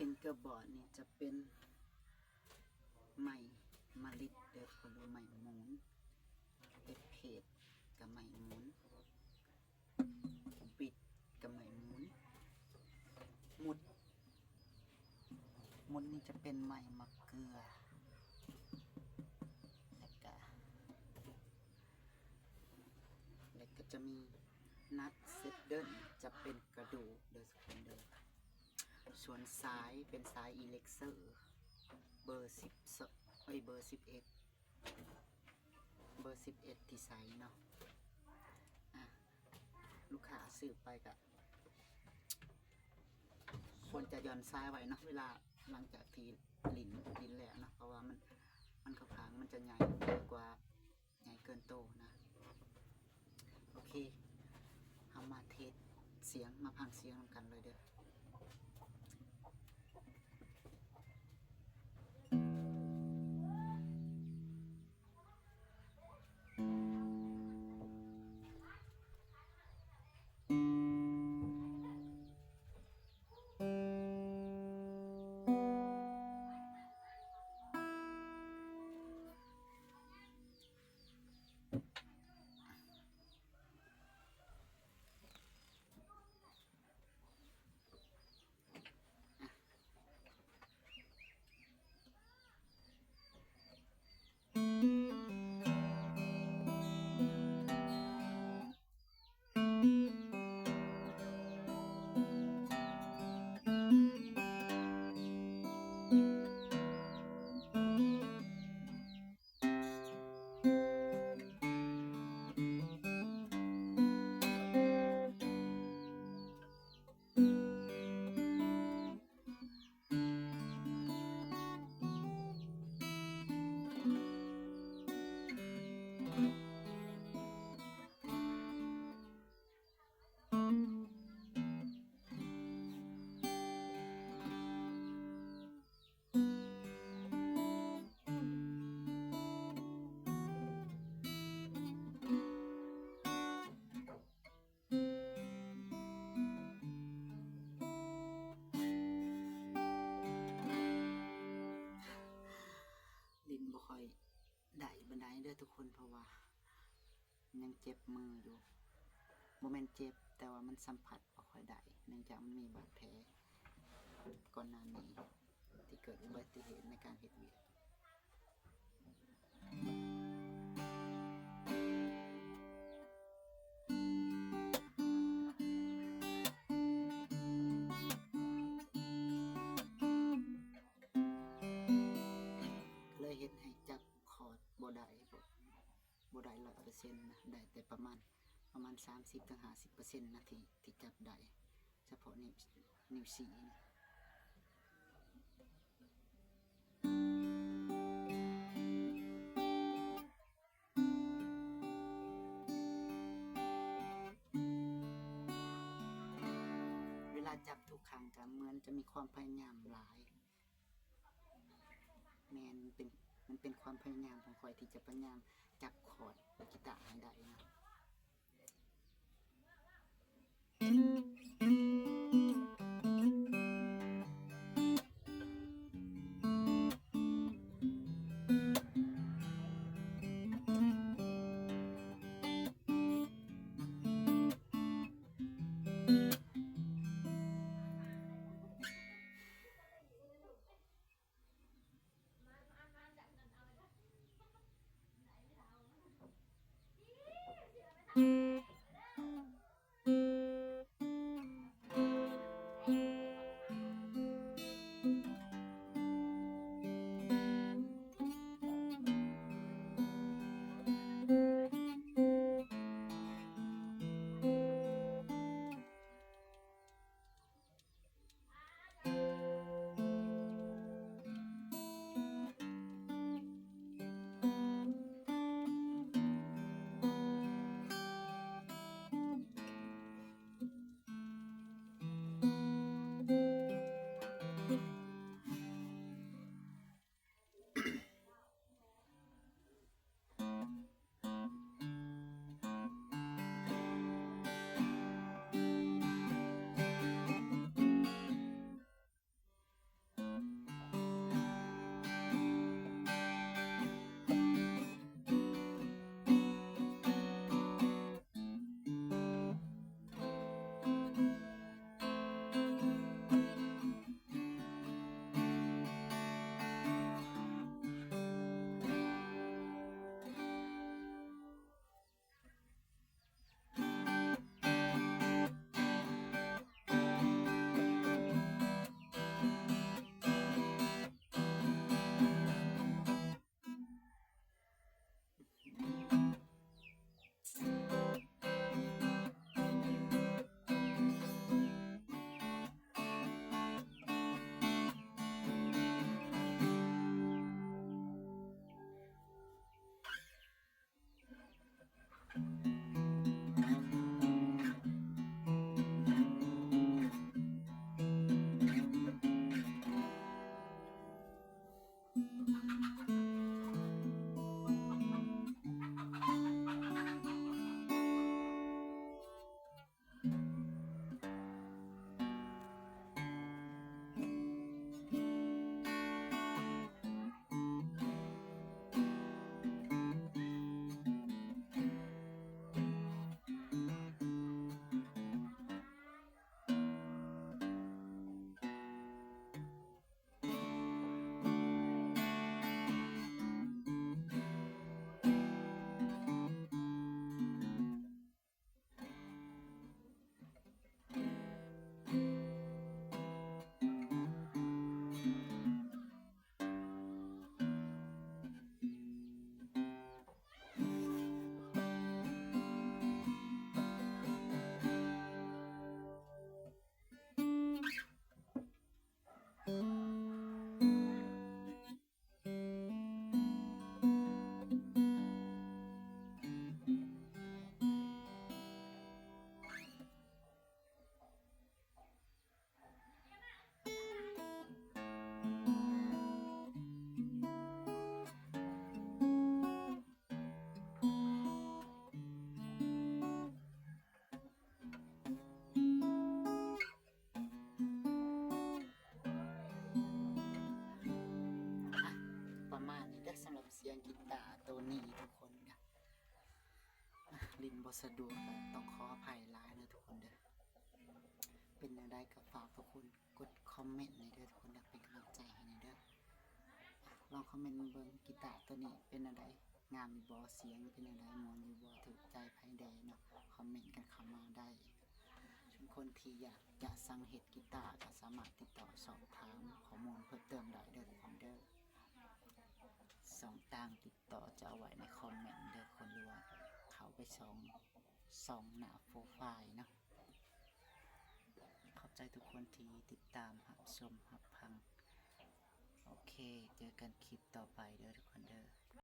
fingerboard ນີ້ຈະເປັນໄມ້ມະລິດເດີ ຫຼືໄມ້ມູນ, ເອັບເພດກະໄມ້ມູນ, ບິດກະໄມ້ມູນ, ມຸດ ມຸດນີ້ຈະເປັນໄມ້ມະເກືອ ແລ້ວກະ ແລ້ວກະຈະມີນັດ ເຊັດເດີນ ຈະເປັນກະດູກເດີທຸກຄົນເດີ. ສ່ວນສາຍເປັນສາຍອີເລັກເຊີ ເບີສິບສອງ ເອີຍ ເບີສິບເອັດ ເບີສິບເອັດທີ່ໃສ່ເນາະ. ອາ ລູກຄ້າຊື້ໄປກະຄວນຈະຢ່ອນສາຍໄວ້ເນາະ ເວລາຫຼັງຈາກທີ່ຫຼິ້ນ ຫຼິ້ນແລ້ວເນາະ ເພາະວ່າມັນ ມັນຂ້າງໆ ມັນຈະໃຫຍ່ກວ່າ ໃຫຍ່ເກີນໂຕນະ. ໂອເຄ ເຮົາມາເທສສຽງ ມາຟັງສຽງນຳກັນເລີຍເດີ. ຫຼິ້ນບໍ່ຄ່ອຍໄດ້ປານໃດເດີທຸກຄົນ ເພາະວ່າຍັງເຈັບມືຢູ່. ບໍ່ແມ່ນເຈັບ ແຕ່ວ່າມັນສຳຜັດບໍ່ຄ່ອຍໄດ້ ເນື່ອງຈາກມັນມີບາດແຜກ່ອນໜ້ານີ້ ທີ່ເກີດອຸບັດຕິເຫດໃນການເຮັດວຽກ. ກໍເລີຍເຮັດໃຫ້ຈັບຄອດບໍ່ໄດ້ ບໍ່ ບໍ່ໄດ້ຮ້ອຍເປີເຊັນນະ ໄດ້ແຕ່ປະມານ ປະມານສາມສິບເຖິງຫ້າສິບເປີເຊັນນະ ທີ່ ທີ່ຈັບໄດ້ ສະເພາະນິ້ວ ນິ້ວຊີ້ນີ້. ເວລາຈັບທຸກຄັ້ງກໍເໝືອນຈະມີຄວາມພະຍາຍາມຫຼາຍ. ແມ່ນ ເປັນ ມັນເປັນຄວາມພະຍາຍາມຂອງຂ້ອຍທີ່ຈະພະຍາຍາມຈັບຄອດກີຕາໃຫ້ໄດ້ນະ. ສະດວກ ກໍຕ້ອງຂໍອະໄພຫຼາຍເດີທຸກຄົນເດີ. ເປັນແນວໃດກໍຝາກທຸກຄົນກົດຄອມເມັນໃຫ້ເດີທຸກຄົນເດີ ເປັນກຳລັງໃຈໃຫ້ແດ່ເດີ. ລອງຄອມເມັນເບິ່ງ ກີຕາໂຕນີ້ເປັນແນວໃດ ງາມຢູ່ບໍ່? ສຽງເປັນແນວໃດ? ມ່ວນຢູ່ບໍ່? ຖືກໃຈໃຜແດ່ເນາະ? ຄອມເມັນກັນເຂົ້າມາໄດ້. ສ່ວນຄົນທີ່ຢາກຈະສັ່ງເຮັດກີຕາ ກໍສາມາດຕິດຕໍ່ສອບຖາມຂໍ້ມູນເພີ່ມເຕີມໄດ້ເດີທຸກຄົນເດີ. ຊ່ອງທາງຕິດຕໍ່ຈະເອົາໄວ້ໃນຄອມເມັນເດີທຸກຄົນ ຫຼືວ່າເຂົ້າໄປສ່ອງ ສ່ອງໜ້າໂປຣໄຟລ໌ເນາະ. ຂອບໃຈທຸກຄົນທີ່ຕິດຕາມຮັບຊົມຮັບຟັງ. ໂອເຄ ເຈີກັນຄລິບຕໍ່ໄປເດີທຸກຄົນເດີ.